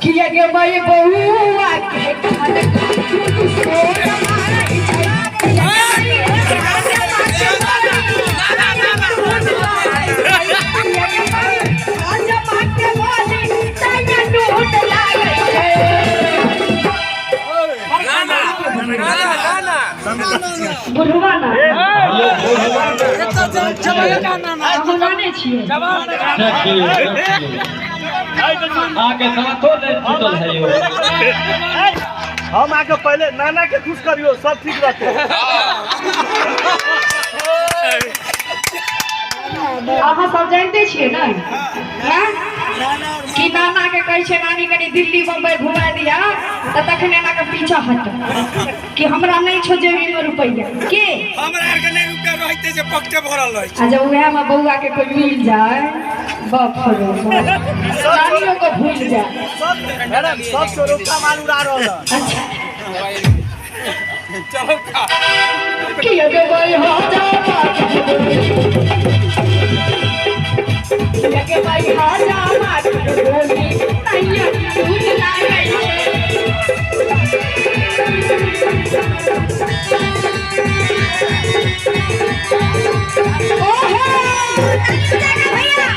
किया गे माई बउआ के कान सोर मारै छै। किया गे माई हजमा के बोली तैया टूट लागै छै। बुढ़वा ना अहाँ जानै छियै। अहाँके दाँतो नहि टूटल है यौ। हम आके पहले नाना के खुश करियो, सब ठीक रहते। अहाँ सब जानिते छियै ने हैं? कि नाना के कहै छै नानी कनि दिल्ली बम्बई घुमा दिया, तऽ तखन एना के पीछा हट कि हमरा नहि छौ जेबी में रुपैया के। हमरा आरके नहि रुपया रहते जे पकटे भरल रहै आ जब उएह में बौआ के कोई मिल जाए, बाप रे बाप, नानियों को भूल जाए। सब मैडम, सब चोरौका माल उड़ा रहल है। अच्छा। चलो का कि अगे भाई हो जा, कि अगे भाई हो जा मार बोली तैया टूट लागै छै। ओहो ताली बजाना भैया।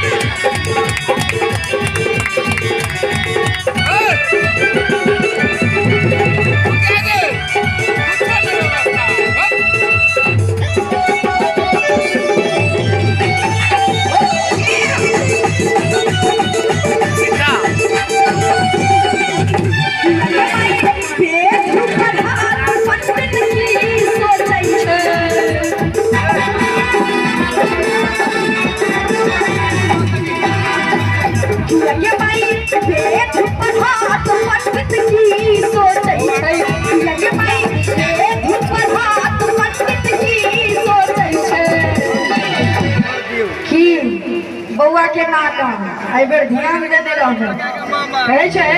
पेट पर हाथ पंडित की सोचै छै। ये माई पेट पर हाथ पंडित की सोचै छै। ये माई पेट पर हाथ पंडित की सोचै छै। की बौआ के नाटक एहि बेर ध्यान देने रहबै। कहै छै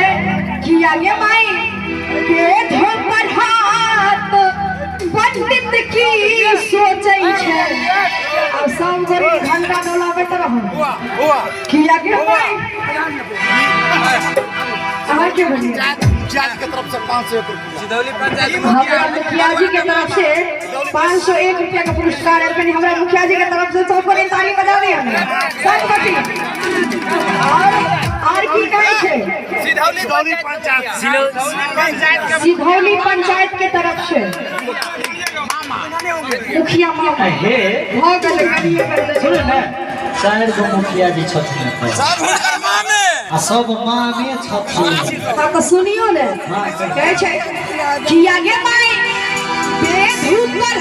कि आगे माई पेट पर हाथ पंडित की सोचै छै। आ सब गोरे घंटा डोलाबैत रहू। कि आगे माई अहाँ के बनिए। के तरफ से 501 रुपया। हमरा मुखिया जी के तरफ से 501 रुपया का पुरस्कार है। कनि हमरा मुखिया जी के तरफ से सब गोरे ताली बजा दिया सब गोटी। और की कहै छै? सिधौली पंचायत। सिधौली पंचायत के तरफ से मुखिया मामा हे भऽ गेलै कनिए बेर। सुनू ने, चारि गो मुखिया जी छथिन एतऽ। सब हुनकर मामे आ सब मामे छथिन। हाँ तऽ सुनियो ने। कहै छै कि आगे माई बेधू पर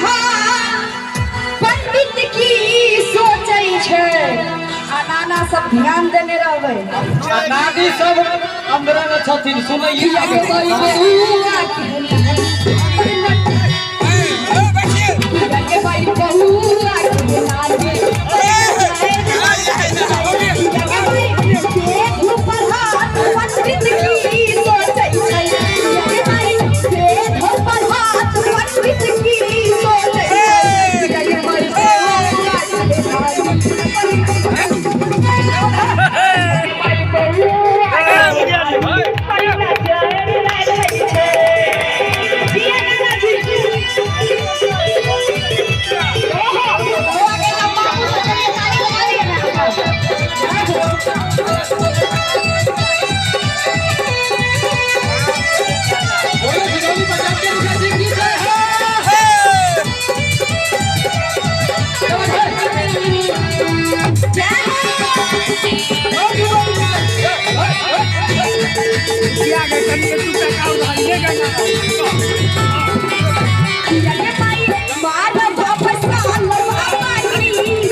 पंडित की सोचै छै। आ नाना सब ध्यान देने रहबै। आ नानी सब अंदर मे छथिन सुनैया। कि आगे माई बउआ के कि आगे माई बउआ के नानी पंडित की सोचै छै। आगे माई बेधू पर हाथ पंडित की सोचै छै। आगे माई बउआ के नानी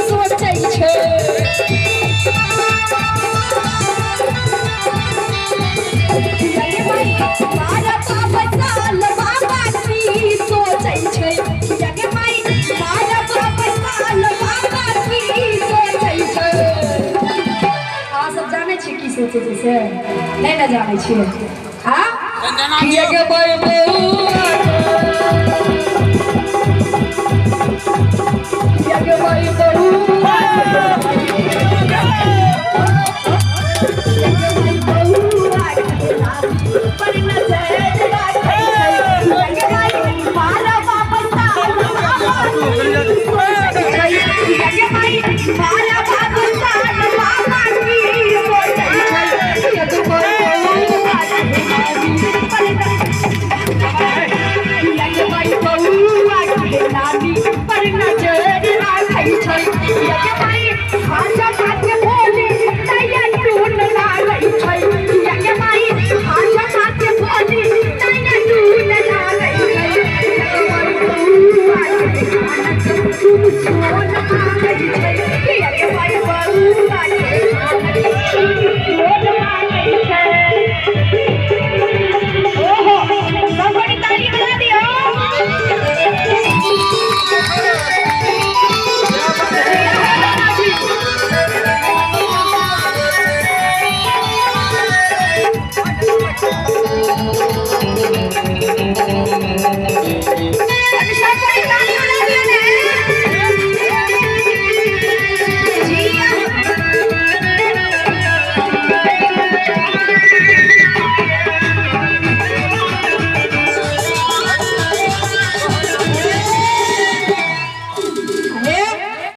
सोचै छै। बाबा की सोचै छै। बाबा की सोचै छै। अहाँ सब जानै छियै की सोचै छै से? नहि ने जानै छियै? आ किया के भाई बउआ, किया के भाई बउआ।